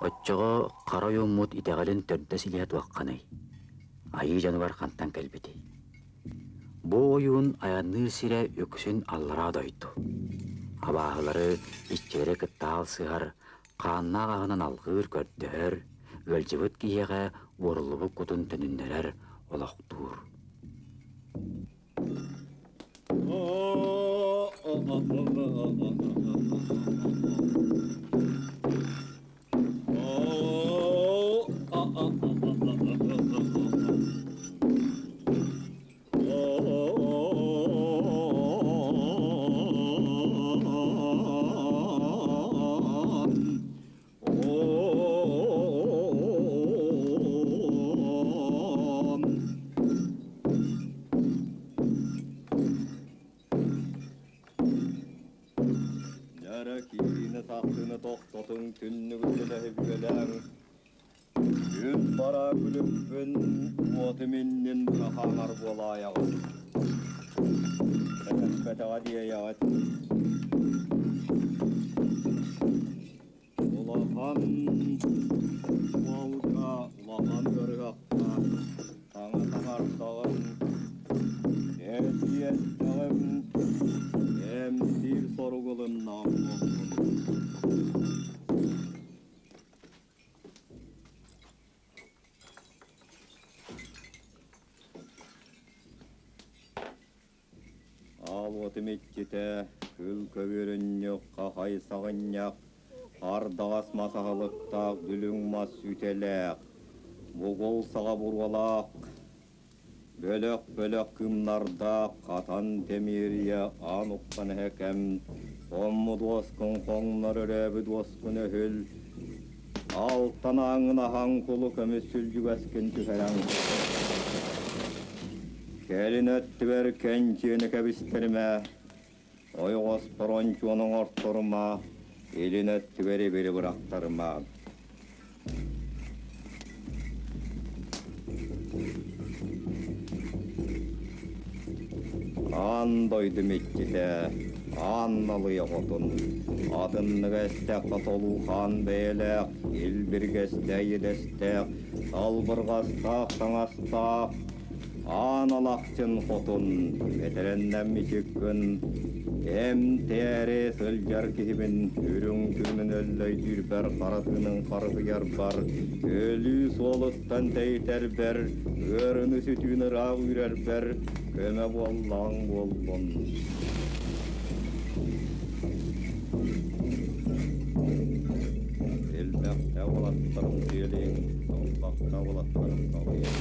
Оччоҕо хара ойууммут итэҕэлин төрдө силиһэ туохханый? Айыы дьонугар хантан кэлбитий? Бу ойуун айанныыр сирэ үксүн аллараа дойду. Абааһылары, иччилэри кытта аалсыһар, хааннаах аһынан алҕыыр, көрдөһөр, ыалдьыбыт киһиэхэ уоруллубут кутун төнүннэрэр, олохтуур. Дьара киириини тахсыыны тохтотуҥ, түннүгү төлөһү бүөлээҥ. Күн бара күлүкпүн, уотум иннин быраһаанар буолаайаҕын. Кэтэспэтэҕэ диэйэҕит. Улахан уолга улахан ыарыһахха саҥа саҥардаҕым, эрдийэттэҕим, эмтиир сорук ылыннаҕым буоллун. Аал уотум иччитэ, күл көбүөрүнньүк, хахай саҕынньах, ардаҕас мас аһылыктаах дүлүҥ мас үтэлээх, бугул саҕа буруолаах, бөлөх-бөлөх кыымнардаах хатан тэмиэрийэ аан уххан эһэкэм, хоммут уоскун хоҥнор өрөөбүт уоскун өһүл, алтан ааҥҥын аһаҥ кулу көмүс сүлдьүгэскин түһэрэн Кэлин өттүгэр кэнчиэни кэбистэримэ, ойоҕоспор ончуон оҥорторума, илин өттүгэр ибили бырахтарыма. Аан дойду миччитэ, аан налыйа хотун, атынныга эстэххэ толуу хаан бэйэлээх, илбиргэстээх идэстээх, албырҕастаах таҥастаах, Аан Алахчын хотун, этэрэннэм мичиккин, эмтээри сылдьар киһибин үрүҥ түүнүн өллөйдүүрбэр хара тыынын харыһыйарбар, өлүү суолуттан тэйитэрбэр, ыарыыны сүтүүн ыраах үүрэрбэр көмө буоллаҕыҥ буоллун. Элбэхтэ уолаттарым дьиэлиҥ, салбахта уолаттарым салайыҥ.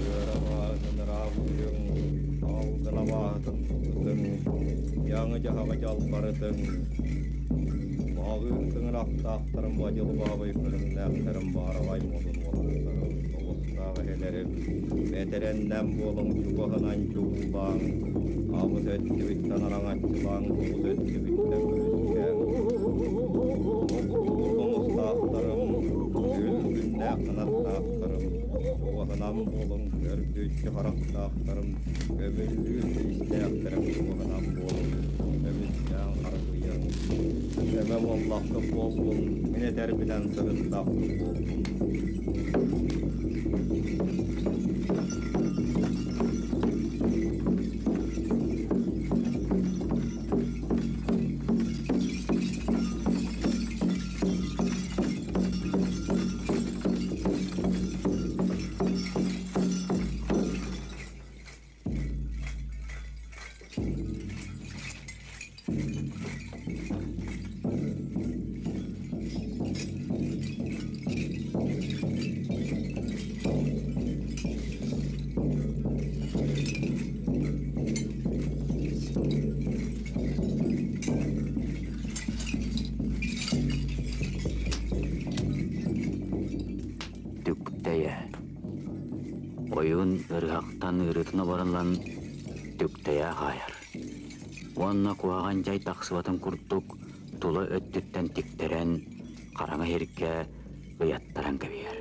Ыара бааһытын ыраах үүрүҥ, алгына бааһытын ытыҥ, дьаҥы-дьаһаҕы дьалбарытыҥ. Маҕыыр тыҥырахтаахтарым бадьылбаабай көрүҥнээхтэрим баараҕай модун уолаттарым, тоҕустаах эһэлэрим, бэтэрэннэм буолуҥ чугаһынан чугуулааҥ, абыс өттүбүттэн араҥаччылааҥ, тоҕус өттүбүттэн көмүскээҥ. Тоҥустаахтарым, күл-күннээх кынаттаахтарым, чугаһынан буолуҥ, көрбүччү харахтаахтарым, көмүллүүр тиистээхтэрим чугаһынан буолуҥ, көмүстээн харыһыйыҥ. Көмө буоллаххыт буоллун, мин этэрбинэн сырыттаххыт буоллун. Түктэйэ Ойуун ырыһахтан ыарыытын оборон түктэйэ хаайар уонна куһаҕан дьай тахсыбатын курдук тула өттүттэн тиктэрэн хараҥа иһиргэ ыйаттаран кэбиһэр.